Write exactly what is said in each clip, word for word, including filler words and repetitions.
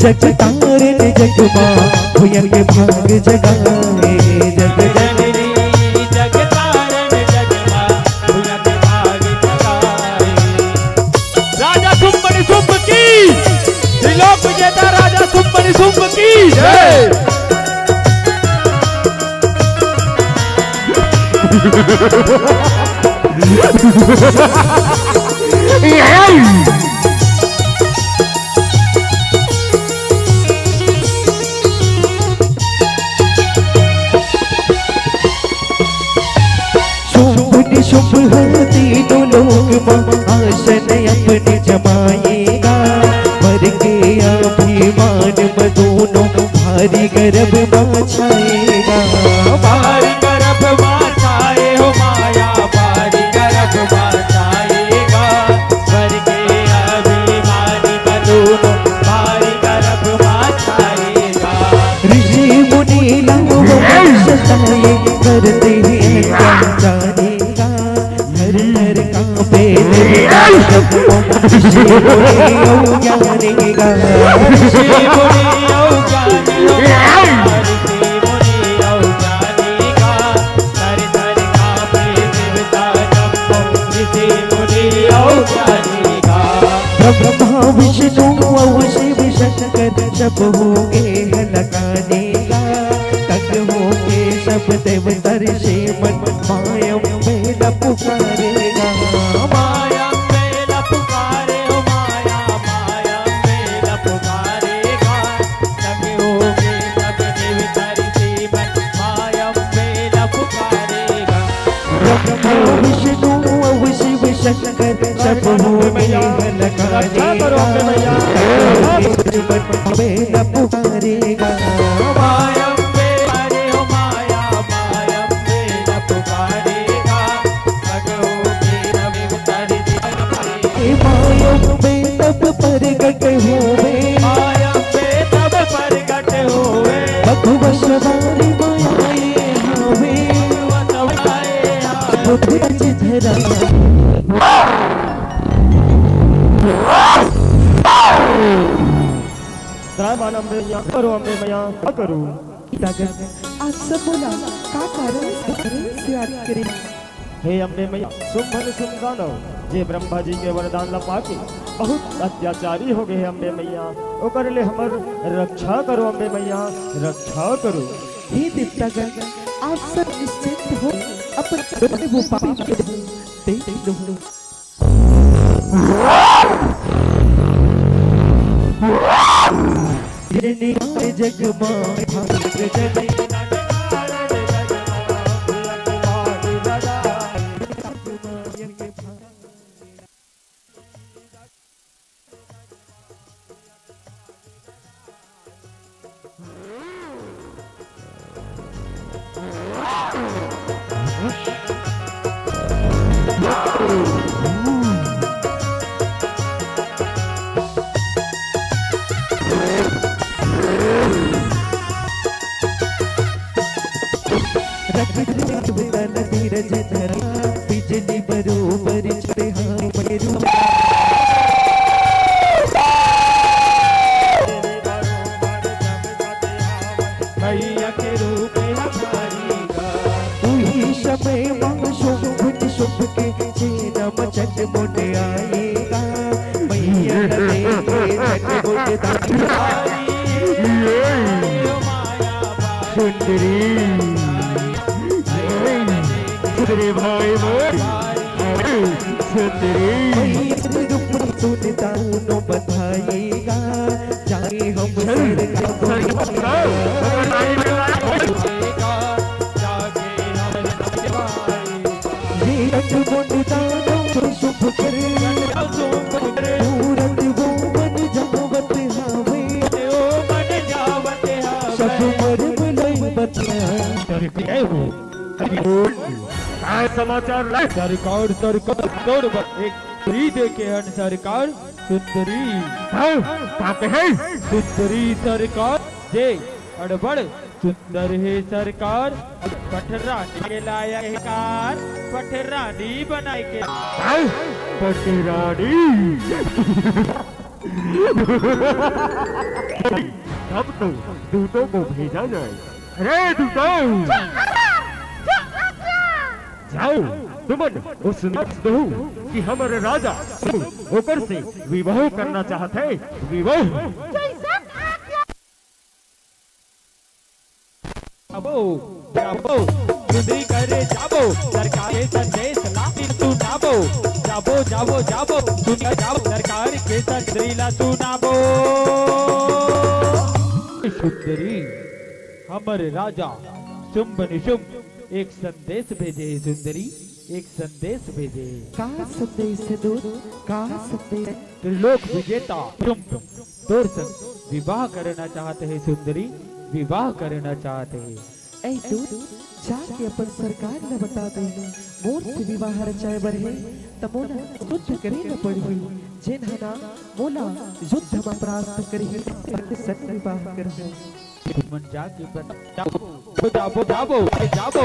जगतारन जगमा भुयंग भाग जगाए। जग जननी जगतारन जगमा भुयंग भाग जगाए। राजा सुंबन सुंब की, त्रिलोक विजेता राजा सुंबन सुंब की जय। शुंभ निशुंभ ह तीनों लोक म आसन अपन जमाएगा। बर के अभिमान म दूनों भारी गर्भ म छाएगा। भारी गर्भ म छाए हो माया, भारी गर्भ म छाएगा। बर के अभिमान म दूनों भारी गर्भ म छाएगा। ऋषि मुनि लाभ सताए, करते हैं अत्याचारी। थर थर कांपे देवता सब, ऋषि मुनि अउ ज्ञानी गा। ऋषि मुनि अउ ज्ञानी हो, ऋषि मुनि अउ ज्ञानी गा। थर थर कांपे देवता सब, ऋषि मुनि अउ ज्ञानी गा। ब्रह्मा विष्णु अउ शिव शंकर सब होंगे हलकाने गा। तंग होके सब देवता ऋषि मन मायम बेला पुकारेगा। मायम बेला पुकारे हो माया, मायम बेला पुकारेगा। तंग होके सब देवता ऋषि मन मायम बेला पुकारेगा। ब्रह्मा विष्णु अउ शिव शंकर सब होंगे हलकाने गा। तंग होके सब देवता ऋषि मन मायम बेला पुकारेगा। मायम बेला पुकारेगा। ए मायम बे तब परगट होवे। मायम बे तब परगट होवे। बघवा सवारी माया आए हावे। बुध रज धरा। जय माँ अम्बे मैया, करो अम्बे मैया, करो। आप सब बोला, का कारण है, कारण से याद करें। हे अम्बे मैया, सुंभन सुंभ दानव, जे ब्रह्मा जी के वरदान ला पाके बहुत अत्याचारी हो गए हे अम्बे मैया, ओकर ले हमर रक्षा करो अम्बे मैया, रक्षा करो। हे देवतागण, आप सब निश्चिंत हो, अपन वो पापी के देख लो। जगमा भाग जगमा रख दे तन धीरज धरा, बिजली बरोबर चढ़े हाँ मेरू। भैया के रूप हमारी गा। उही समय माँ शुंभ निशुंभ के छेना मचट मुट आएगा। मैया न देखे झट मुट दाई। सुंदरी, सुंदरी भाई मोर, सुंदरी। मैया रूप सुनता उनो बताएगा, जाए हम चल, सरग चल, चल। ये रंग मुंडा शुभ कर, सूरत वो मन जावत हावे, सब मर्म लय बतला। जय हो। काय समाचार लाय? सरकार, सरकार, तोर बर एक स्त्री देखे हन सरकार, सुंदरी। हाँ, का कहे? सुंदरी सरकार, जे अड़बड़ सुंदर हे सरकार, पठरानी के लायक हे कार, पठरानी बनाए के। हाँ, पठरानी। अब तो दूतों को भेजा जाए। अरे दूतों, जाओ, तुमन ओ सुंदरी से कहू कि हमर राजा ओकर से विवाह करना चाहत हे। विवाह। जाबो, जाबो, सुंदरी करे जाबो, सरकार के संदेश ला सुनाबो। जाबो, जाबो, जाबो, सुंदरी जाबो, सरकार के संदेश ला सुनाबो। सुंदरी, हमर राजा शुंभ निशुंभ एक संदेश भेजे हे सुंदरी, एक संदेश भेजे हे। का संदेश हे दूत? का संदेश? त्रिलोक विजेता शुंभ तोर संग विवाह करना चाहत हे सुंदरी, विवाह करना चाहत हे। ए दूत, जाके अपन सरकार ल बता दे, मोर से विवाह रचाए बर हे, त मोला युद्ध करे ल पड़ही, जेन ह ना मोला युद्ध म परास्त करही, तेकर संग विवाह करहूं। तुमन जाके बता, जाबो, जाबो, जाबो,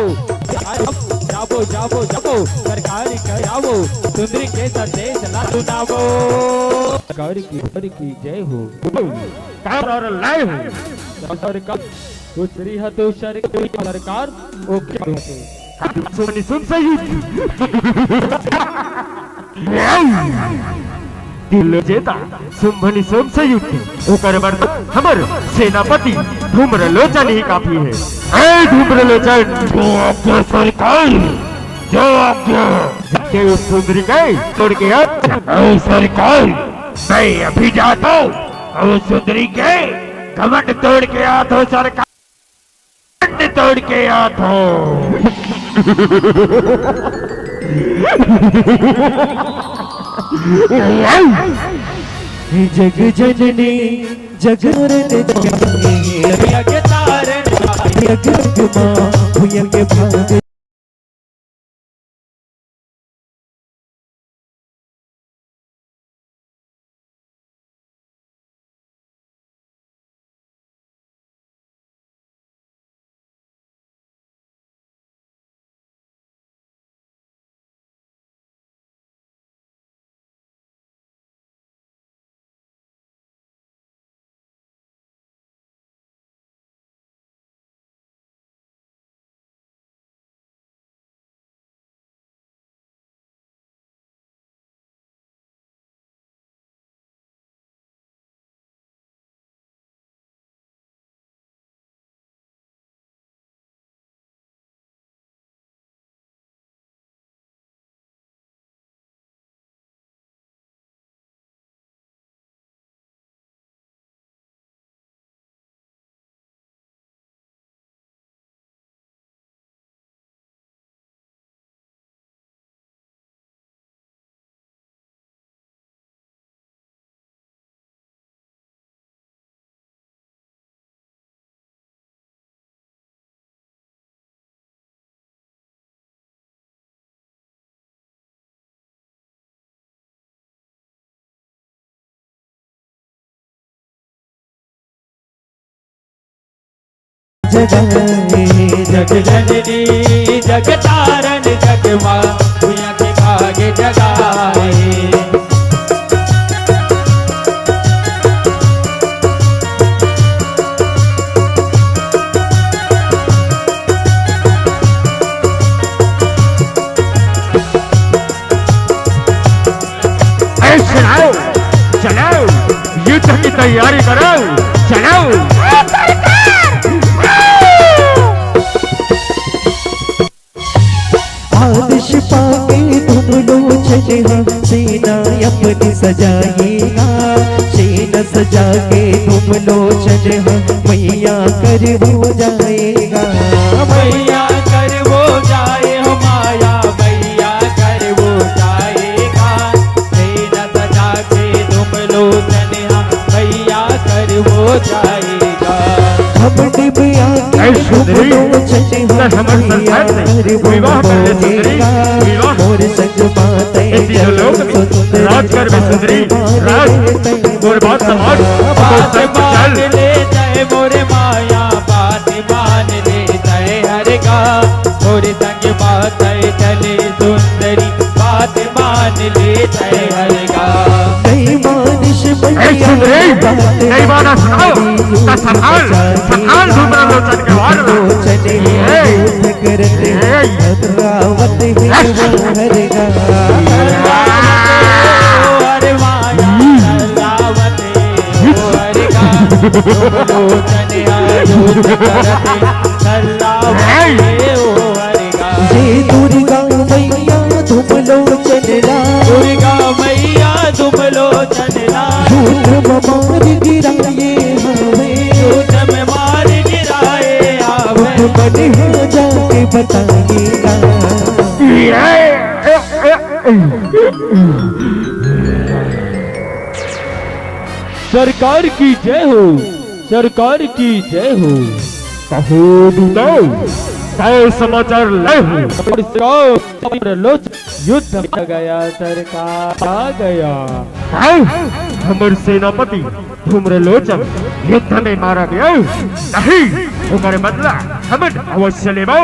जाबो, जाबो, जाबो, सरकार कर जाबो, सुंदरी के संदेश ला सुनाबो। सरकार की, सरकार की जय हो। का और लाए हो? सरकार, दूसरी है तो सर-, सरकार, ओके। सुन, सुन सही। दिल जेता शुंभ निशुंभ से युद्ध, ओकर बर हमर सेनापति धूम्रलोचन ही काफी हे। ए धूम्रलोचन, जो आज्ञा सरकार, जो आज्ञा। जाके उस सुंदरी के तोड़ के आ। ए सरकार, मैं अभी जाता हूँ, उस सुंदरी के घमंड तोड़ के आता हूँ सरकार। तोड़ के आता हूँ। जग जननी जग मरण जननी, जग तारण जग माँ, भुयंग भाग। जगाए जग जननी जग तारण जग माँ, भुइयां के भाग जगाए। ए, चलाओ, चलाओ, युद्ध की तैयारी करो, चलाओ। आदेश पाके धूमलोचन हा सेना अपनी सजाएगा, सेना सजा के धूमलोचन हा मैया कर हो जाएगा। मैया कर हो जाए हो माया, मैया कर हो जाएगा। सेना सजा के धूमलोचन हा मैया कर हो जाएगा। हम डिबिया के ऐ सुंदरी, धूमलोचन हा तै हमर मैया संसार से कर हो विवाह कर ले सुंदरी, जाएगा। विवाह। मोर संग माते ए तीनों लोक में सुंदरी राज कर बे सुंदरी, राज। मोर बात समाज, बात मान ले तय मोरे माया, बात मान ले तय हर का। मोरे संग बात चले सुंदरी, बात मान ले तय हर का। नहीं मानिस ए भैया बात सुनाओ, त संभाल, संभाल धूमर लोचन के वार ला। ए, ए, ए, ये दुर्गा मैया धूम लोचन ला, दुर्गा मैया धूम लोचन ला, झूठ मार गिराए हवे, झूठ मार गिराए हवे, बने हो जाके बताएगा। सरकार की जय हो, सरकार की जय हो। कहो दूताओ, काय समाचार लाए हो? सरकार, युद्ध में गया सरकार, आ गया। काय? हमर सेनापति धूम्रलोचन युद्ध में मारा गया? नहीं, ओकर बदला हमन अवश्य लेबो,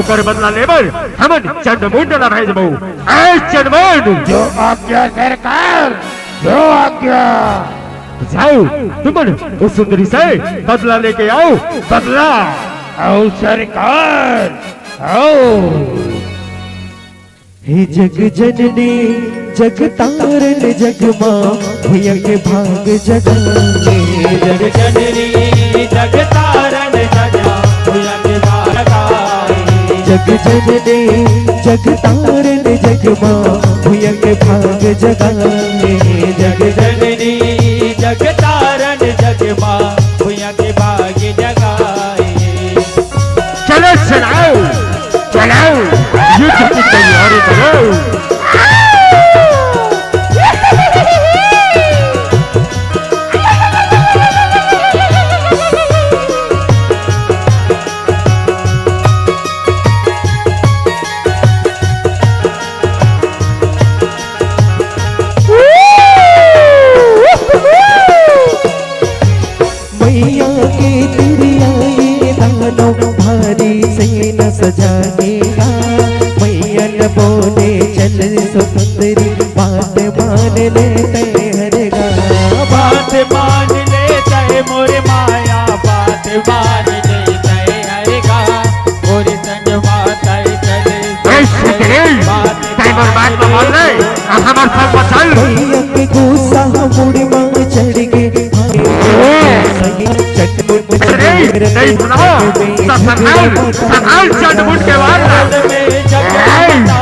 ओकर बदला लेबर हमन चंडमुंड ला भेजबो। ए चंडमुंड! जो आज्ञा सरकार, जो आज्ञा। जाओ, तुमन उस सुंदरी से बदला लेके आओ, बदला। आओ सरकार, आओ। हे जग जननी जग तारन जग माँ, भुइयां के भाग जगाए। जग जननी जग तारन जग माँ, भुइयां के भाग जगाए। जग जननी जग तारन जग माँ, भुइयां के भाग जगाए। जग जननी जग तारन जग माँ, भुइयां के भाग जगाए। चलो सेनाओ, चलो, युद्ध की तैयारी करो। मैया के तिरिया ये दानव भारी सेना सजाएगा। मैया न बोले चल सुंदरी, बात मान ले तैं हर गा। बात मान ले तैं मोर माया, बात मान ले तैं हर गा। मोर संग माता चल सुंदरी, बात तैं मोर बात ला मान ले, अउ हमर संग मा चल। भैया के गुस्सा मुड़ मा चढ़ के, सही चटमुट रे, नहीं सुनाओ, सब संभाल, संभाल चटमुट के वार ला। ए, ए,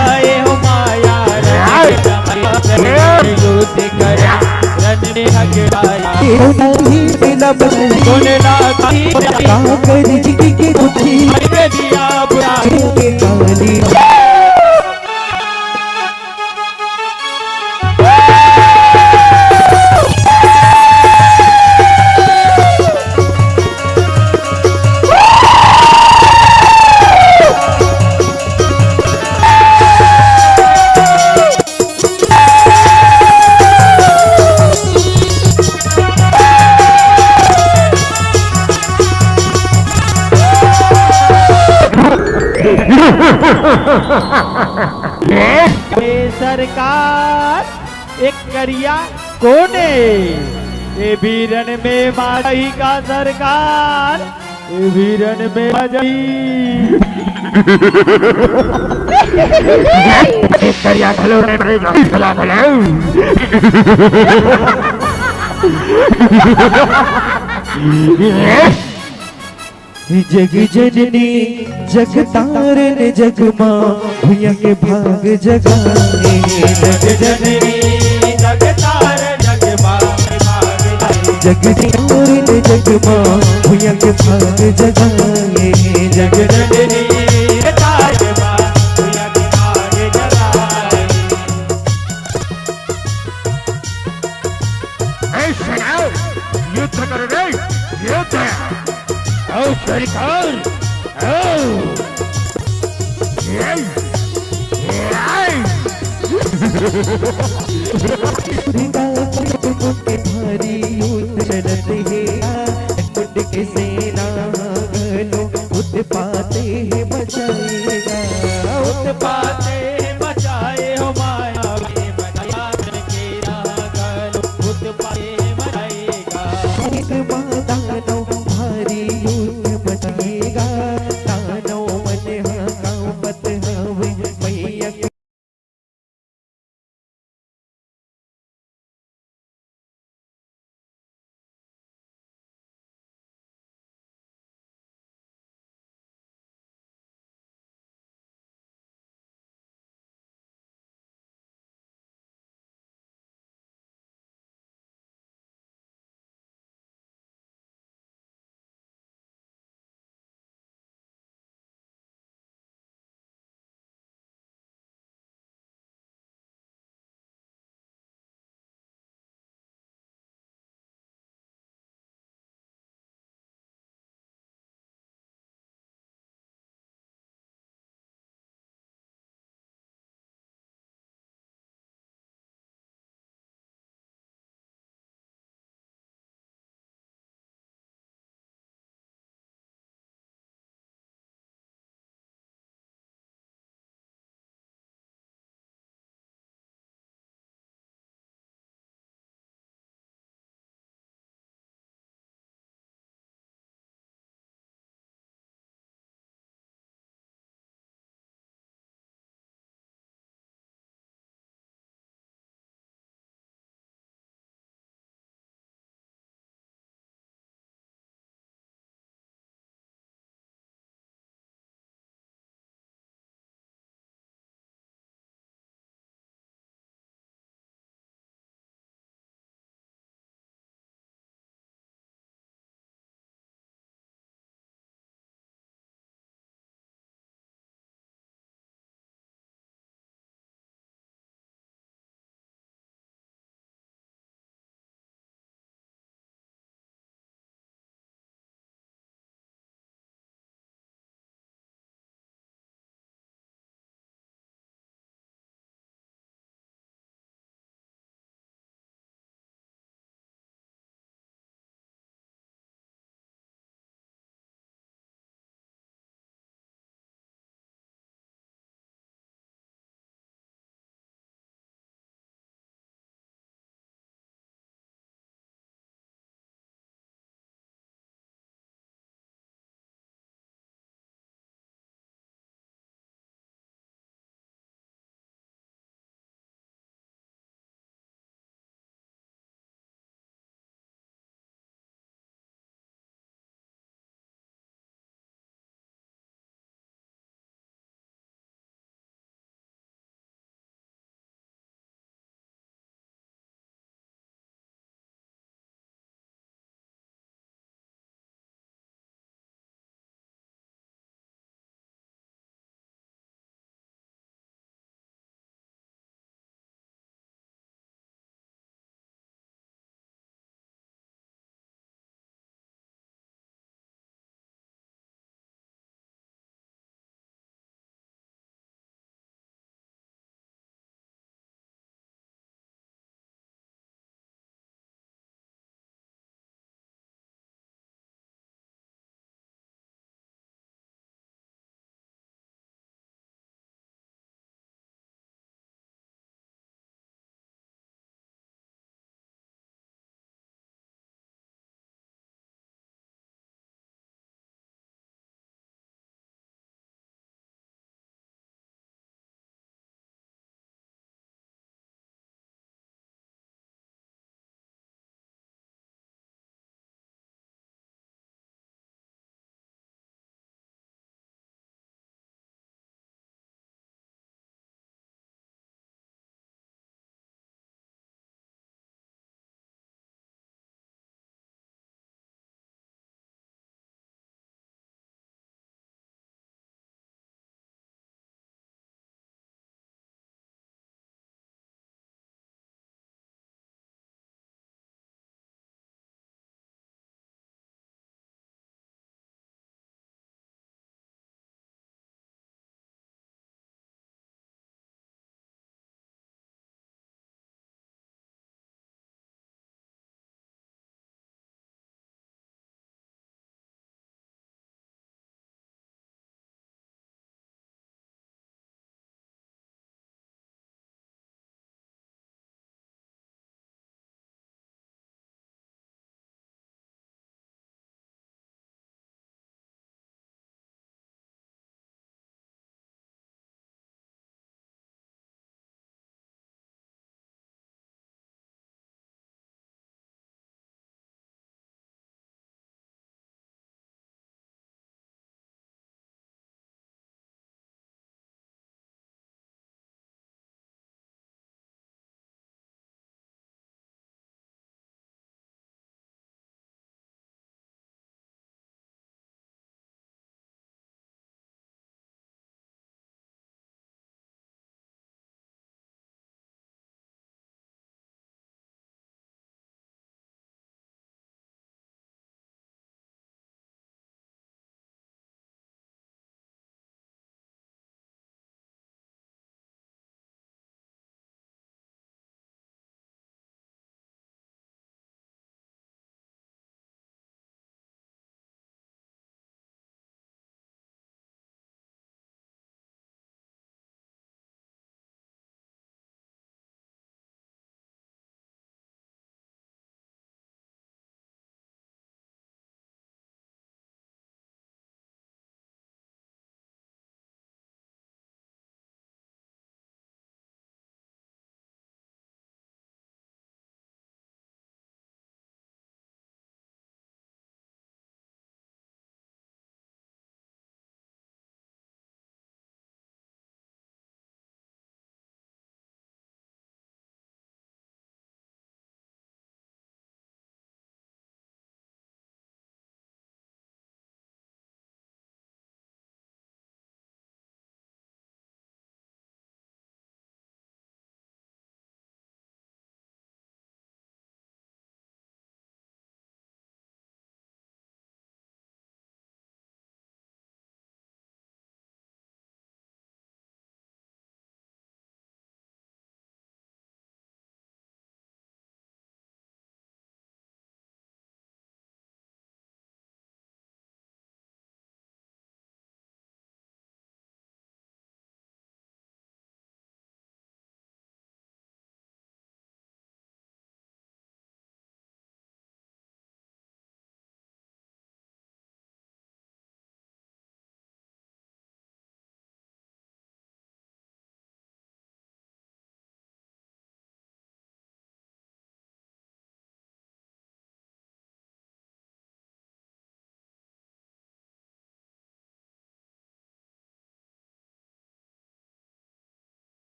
ए, ए सरकार, एक करिया कोन ए? ए बीरन में माही का सरकार, ए बीरन में माही। एक करिया घलो रे, बड़े घला घला। जग जननी जग तारन जग माँ, भुइयां के भाग जगाए। जग जननी जग तारन जग माँ, जग तारन जग माँ, भुइयां के भाग जगाए। जग जननी जग तारन माँ, भुइयां के भाग जगाए। ए सेनाओ, युद्ध करो रे, युद्ध। आओ सरकार, आओ। ए, ए, भारी युद्ध चलत हे, मुंड के सेना घलो उत्पात हे मचाएगा, उत्पात हे